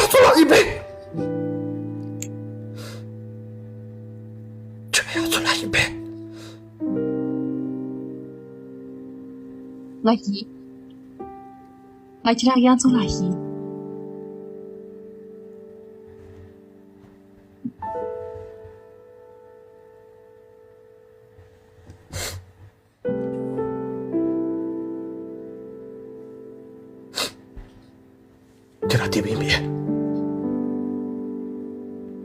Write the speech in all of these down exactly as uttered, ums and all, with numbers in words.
ཚོ་ལགས་ཡིན་པས། ཁྱོད་ཡང་ཚོ་ལགས་ཡིན་པས། ང་ཡིན། ང་ཁྱེད་རང་ཡང་ཚོ་ལགས་ཡིན། ཁྱེད་རང་དེབ་ཡིན་པས།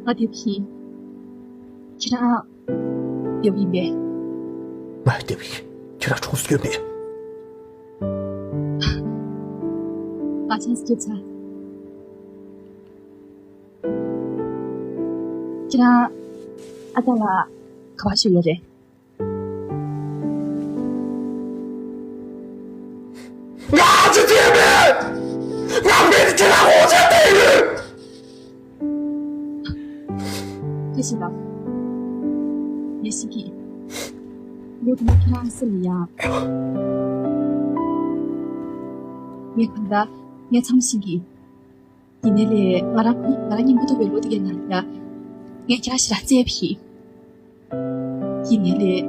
ང་དེབ་ཡིན། ཁྱེད་རང་དེབ་ཡིན་པས། ང་དེབ་ཡིན། ཁྱེད་རང་གྲོངས་སུ་ཡོད་པས། ང་ཆང་སྐྱེས་ཚར། ཁྱེད་རང་ཨ་ཅག་ལགས་ག་པར་ཤོར་ཡོད་རེད། ང་ཅི་བྱས་མེད། ང་མེད་ཁྱེད་རང་ཧོ་ཅག་བལྟས་ཡོད། བཀྲ་ཤིས་ལགས། ངས་ཤེས་ཀྱི། ལོ་དུ་མ་ཁྱེད་རང་སེམས་ཡག་ངས་གང་ལྟར་ངས་ཚང་མ་ཤེས་ཀྱི། ཡིན་ནའི་ལས་ང་རང་ང་རང་སྙིང་པོ་ཐོབ་པའི་ལོ་དེ་གའི་ནང་ཡ། ངས་ཁྱེད་རང་ཞེ་དྲག་བརྩེས་པ་ཡིན། ཡིན་ནའི་ལས་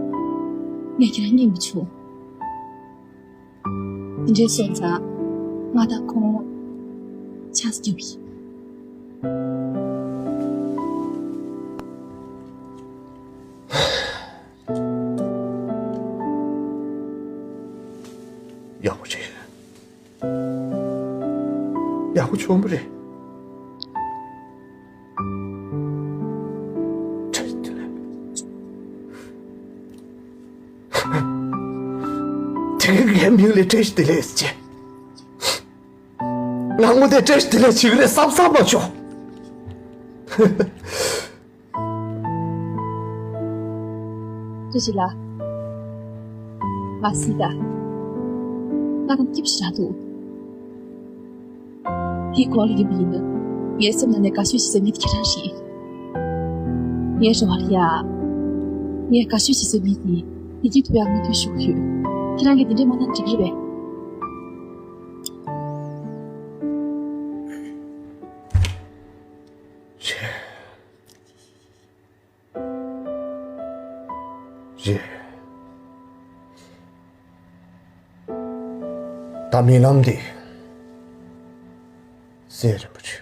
ངས་ཁྱེད་རང་རྙེད་མི་བྱུང་། དེ་འདྲའི་སོང་ཙང་ང་དང་ཁོང་ཆགས་སུ་གྱུར་པ་ཡིན། ཡག་པོ་བྱས། ཡག་པོ་བྱུང་བ་རེད། བཀྲ་ཤིས་བདེ་ལེགས། དེ་གའི་ངའི་མིང་ལ་བཀྲ་ཤིས་བདེ་ལེགས་ཟེར་བྱས། ང་དངོས་གནས་བཀྲ་ཤིས་བདེ་ལེགས་བྱེད་ཀྱི་རེད་བསམ་བསམ་མ་བྱུང་། བཀྲ་ཤིས་ལགས། མ་གཟིགས་དང་། ང་དང་སྐྱིད་པོ་ཞེ་དྲག་འདུག་དེའི་གོང་ལ་ཡིན་པ་ཡིན་ན། ངའི་སེམས་ནང་ནས་དགའ་ཤོས་ཤིག་བཟོས་མི་དེ་ཁྱེད་རང་རེད། ངའི་རེ་བ་ལ་ཡ། ངའི་དགའ་ཤོས་ཤིག་བཟོས་མི་དེ་བདེ་སྐྱིད་ཐོབ་ཡག་སྨོན་འདུན་ཞུ་གི་ཡོད། ཁྱེད་རང་གིས་དེ་འདྲས་མ་གནང་འགྲིག་གི་རེད་པས། རེད། རེད། ད་རྨི་ལམ་འདི་གསལ་རན་པོ་བྱོས།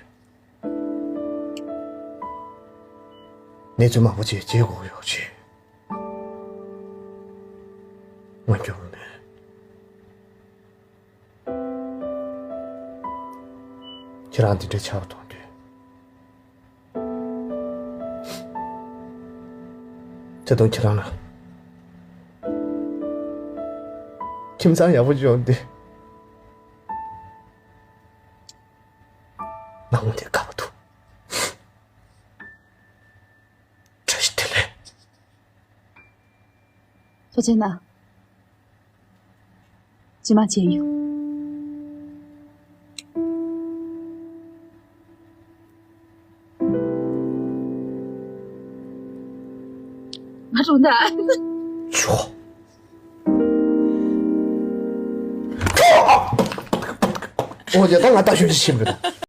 གནས་ཚུལ་མང་པོ་ཅིག་བརྗེད་དགོས་ཡོད་ཅེས། མངོན་གྱུར་བུད་མེད། ཁྱེད་རང་འདི་འདྲའི་ཆགས་པ་མཐོང་དུས། ད་དུང་ཁྱེད་རང་ལ་ཁྱིམ་ཚང་ཡག་པོ་ཅིག་ཡོང་དུས། ང་དངོས་གནས་དགའ་པོ་འདུག་བཀྲ་ཤིས་བདེ་ལེགས། ཐུགས་རྗེ་གནང་། ཇི་མ་ཇི་ཡོད། ང་རུང་ད། ཆོག་ཨོ་ཡ། ད་ང་ལྟ་ཞིབ་ཅིག་བྱེད་མི་འདུག